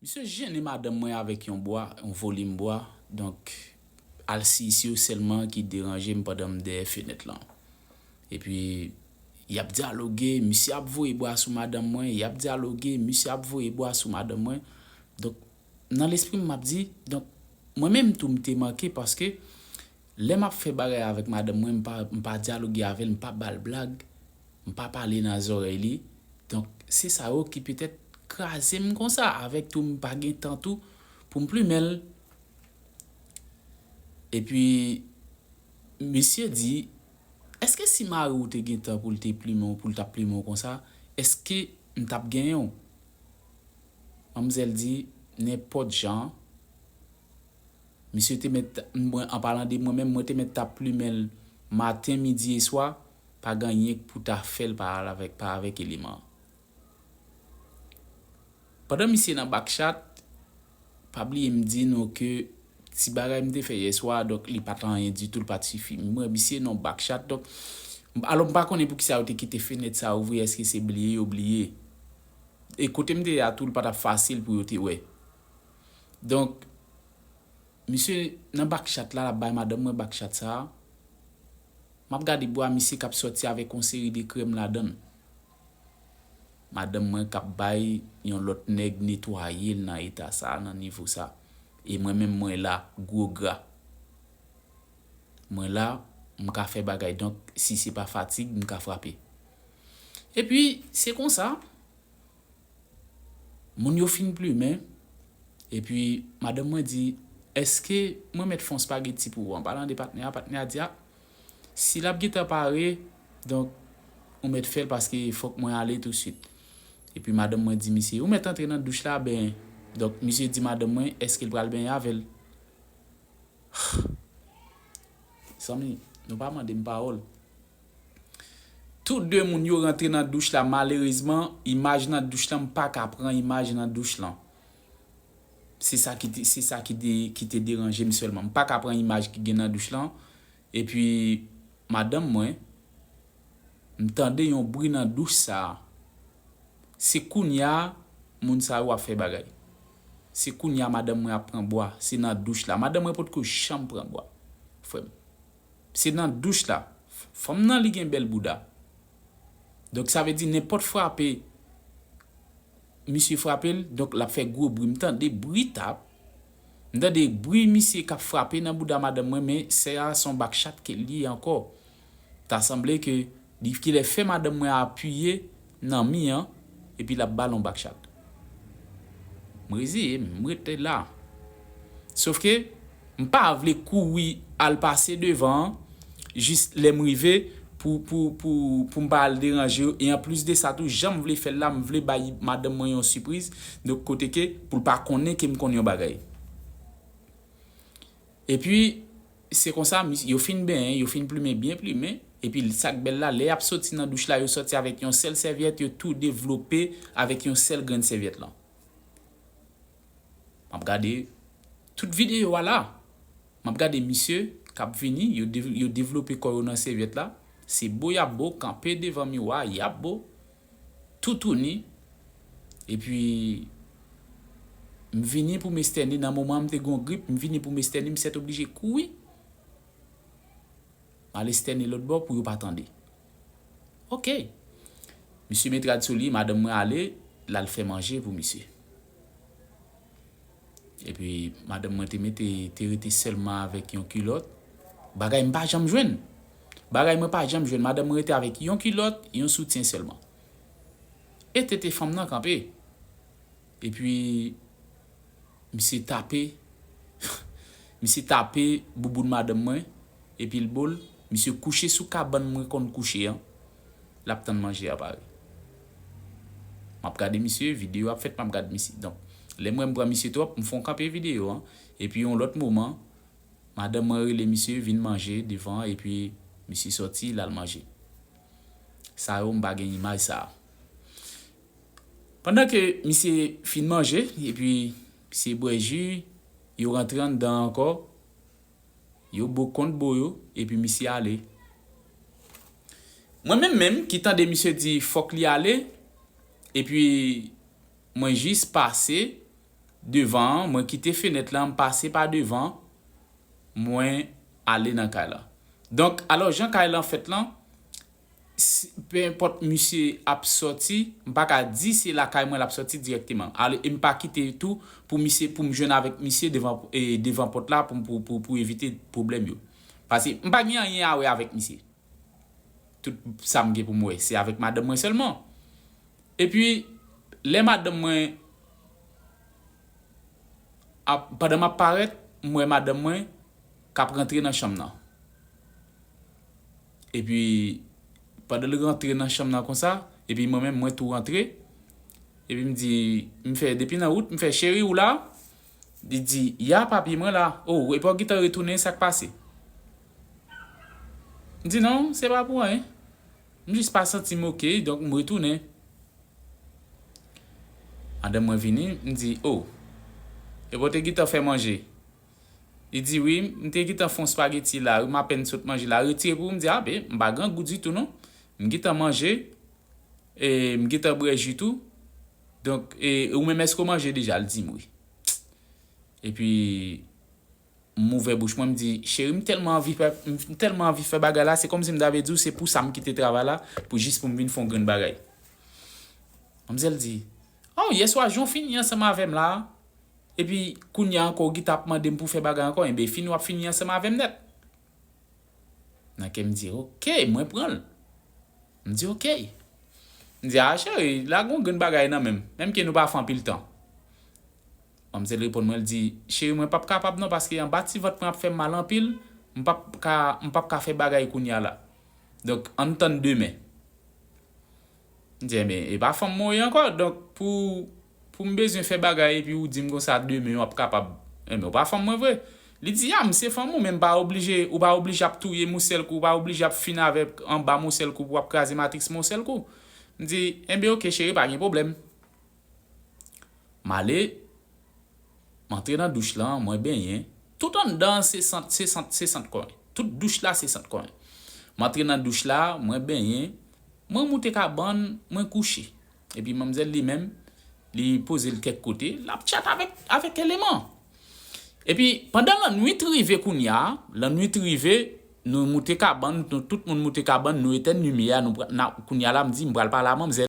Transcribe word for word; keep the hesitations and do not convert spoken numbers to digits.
Misye jennen madanm mwen avèk yon bwa, yon volim bwa. Donk, al si, si yo sèlman ki deranje m pandan m dèyè fenèt lan. Epi, y ap dyaloge, misye ap voye bwa sou madanm mwen, y ap dyaloge, misye ap voye bwa sou madanm mwen. Donk, nan lespri m, m ap di, donk, mwen menm tou, m te manke paske lè m ap fè bagay avèk madanm mwen, m pa, m pa dyaloge avè l, m pa ba l blag, m pa pale nan zòrèy li. Donk, se sa yo ki petèt kraze m konsa, avèk tou, m pa gen tan tou pou m plimen l. Epi, misye di, èske si mari w te gen tan pou l te plimen w, pou l t ap plimen w konsa, èske m t ap genyen w? Manmzèl di, nenpòt jan, misye te mèt, mwen, an palan de mwen menm, mwen te mèt t ap plimen l maten, midi e swa, pa gen anyen k pou ta fè l pa al avèk, pa avèk eleman an. Pandan misye nan bakchat, pa bliye m di nou ke ti bagay m te fè yè swa, donk li pa t anyen ditou, li pa t sifi. M wè misye nan bakchat, donk, alò m pa konnen poukisa yo te kite fenèt sa ouvri, èske se bliye yo bliye? E kote m te ye a tou, li pa t ap fasil pou yo te wè. Donk, misye nan bakchat la, l ap bay madanm mwen bakchat sa a. M ap gade bwa misye k ap sòti avèk yon seri de krèm ladan l. Madanm mwen k ap bay yon lòt nèg netwaye l nan eta sa a, nan nivo sa a. E mwen menm, mwen la, gwo gra. Mwen la, m ka fè bagay. Donk, si se pa fatig, m ka frape. Epi, se konsa, moun yo fin plimen, epi madanm mwen di, èske mwen mèt fè yon spageti pou ou? An palan de patnè a, patnè a di, a, si l ap gentan pare, donk, ou mèt fè l paske fòk mwen ale tousuit. Epi madanm mwen di misye, ou mèt antre nan douch la, ben, donk, misye di madanm mwen, èske l pral benyen avè l? Zanmi, nou pa mande m pawòl. Tou de moun yo rantre nan douch la, malerezman, imaj nan douch lan, m pa ka pran imaj nan douch lan. Se sa ki te, se sa ki te, ki te deranje m sèlman. M pa ka pran imaj ki gen nan douch lan. Epi, madanm mwen, m tande yon bri nan douch sa a. Se kounye a, moun sa yo ap fè bagay. Se kounye a, madanm mwen ap pran bwa. Se nan douch la. Madanm mwen potko janm pran bwa, frè m. Se nan douch la. Fanm nan, li gen bèl bouda. Donk, sa vle di, nenpòt frape, misye frape l, donk, l ap fè gwo bri. M tande bri tap. M tande bri misye k ap frape nan bouda madanm mwen, men sè a se yon bakchat ke l ye ankò. Ta sanble ke li genlè fè madanm mwen apiye nan mi an, epi l ap ba l yon bakchat. M reziye m, m rete la. Sofke, m pa vle kouri al pase devan an, jis lè m rive, pou, pou, pou, pou m pa al deranje yo. E anplis de sa tou, jan m vle fè l la, m vle bay madanm mwen yon sipriz, donk kote ke, pou l pa konnen ke m konn yon bagay. Epi, se konsa, mis-, yo fin benyen, yo fin plimen, byen plimen. Epi, sa k bèl la, lè y ap soti nan douch la, yo soti avèk yon sèl sèvyèt, yo tou devlope avèk yon sèl grenn sèvyèt lan. M ap gade tout videyo a la. M ap gade misye k ap vini, yo dev-, yo devlope kò yo nan sèvyèt la. Se bo y ap bo, kanpe devan miwa, y ap bo. Toutouni. Epi, m vini pou m estène. Nan moman an, m te gen yon grip, m vini pou m estène, m sètoblije kouri. M al estène lòt bò pou yo pa tande. Oke. Misye met rad sou li, madanm mwen ale, l al fè manje pou misye. Epi, madanm mwen te mete, te rete sèlman avèk yon kilòt. Bagay m pa janm jwenn. Bagay mwen pa janm jwenn. Madanm mwen rete avèk yon kilòt, yon soutyen sèlman. E tete fanm nan kanpe. Epi, misye tape, misye tape bouboun madanm mwen, epi l bo l, misye kouche sou kabann mwen konn kouche an, l ap tann manje a pare. M ap gade misye, videyo ap fèt, m ap gade misye. Donk, lè m wè m pran misye twòp, m fè yon kanpe videyo an, epi yon lòt moman, madanm mwen rele misye vin manje devan, epi misye sòti, l al manje. Sa yo, m pa gen imaj sa a. Pandan ke misye fin manje, epi misye bwè ji, yo rantre anndan ankò, yo bo kont bo yo, epi misye ale. Mwen menm menm ki tande misye di fòk li ale, epi mwen jis pase, devan an, mwen kite fenèt lan, m pase pa devan, mwen ale nan kay lan. Donk, alò, jan kay lan fèt lan, si, pe enpòt misye ap sòti, m pa ka di se lakay mwen l ap sòti dirèkteman. Ale, e m pa kite tou pou misye, pou m jwenn avèk misye devan, e, devan pòt la pou, pou, pou, pou evite pwoblèm yo. Paske m pa gen anyen a wè avèk misye. Tout sa m gen pou m wè, se avèk madanm mwen sèlman. Epi, lè madanm mwen ap, pandan m ap parèt, m wè madanm mwen k ap rantre nan chanm nan. Epi, pandan l rantre nan chanm nan konsa, epi mwen menm, mwen tou rantre. Epi m di, m fè, depi nan wout, m fè, "Cheri, ou la?" Li di, "Ya, papi, mwen la." "O, epi w gentan retounen, sa k pase?" M di, "Non, se pa pou anyen. M jis pa santi m oke, donk m retounen." Madanm mwen vini, m di, "O, epi w te gentan fè manje?" Li di, "Wi, m te gentan fè yon spageti la, wi, m apèn sot manje la, retire pou ou." M di, "A, ben, m pa grangou ditou, non. M gentan manje, e m gentan bwè ji tou. Donk, e ou menm, èske w manje deja?" L di m, "Wi." Epi, m ouvè bouch mwen, m di, "Cheri, m tèlman anvi fè, m tèlman anvi fè bagay la, se kòmsi m ta vle di w, se pou sa m kite travay la, pou jis pou m vin fè yon grenn bagay." Manmzèl di, "O, yèswa, jan w fini ansanm avè m la, epi kounye a ankò, w gentan ap mande m pou fè bagay ankò, enben, fini w ap fini ansanm avè m nèt." Nan kè m di, "Oke, mwen pran l." M di, "Oke." M di, "A, cheri, la gen yon grenn bagay nan men m, menm ke nou pa fè anpil tan." Manmzèl reponn mwen, l di, "Cheri, mwen p ap kapab non, paske anba ti vant mwen ap fè m mal anpil, m p ap ka, m p ap ka fè bagay kounye a la. Donk, ann tann demen." M di, "Enben, e pa fanm mwen w ye ankò, donk pou, pou m bezwen fè bagay epi ou di m konsa demen w ap kapab, enben, ou pa fanm mwen vre." Li di, "Ya, m se fanm ou, men m pa oblije, ou pa oblije ap touye m yon sèl kou, ou pa oblije ap fin avèk anba m yon sèl kou pou w ap kraze matris mwen yon sèl kou." M di, "Enben, oke, cheri, pa gen pwoblèm." M ale, m antre nan douch lan, mwen benyen. Tout anndan an se sant, se sant, se sant kò mwen. Tout douch la se sant kò mwen. M antre nan douch la, mwen benyen, mwen moute kabann, mwen kouche. Epi manmzèl li menm, li poze l kèk kote, l ap tchat avèk, avèk eleman. Epi pandan lannwit rive kounye a, lannwit rive, nou moute kabann, nou tout moun moute kabann, nou etèn limyè a, nou pran, n a, kounye a la, m di, m pral pale a manmzèl.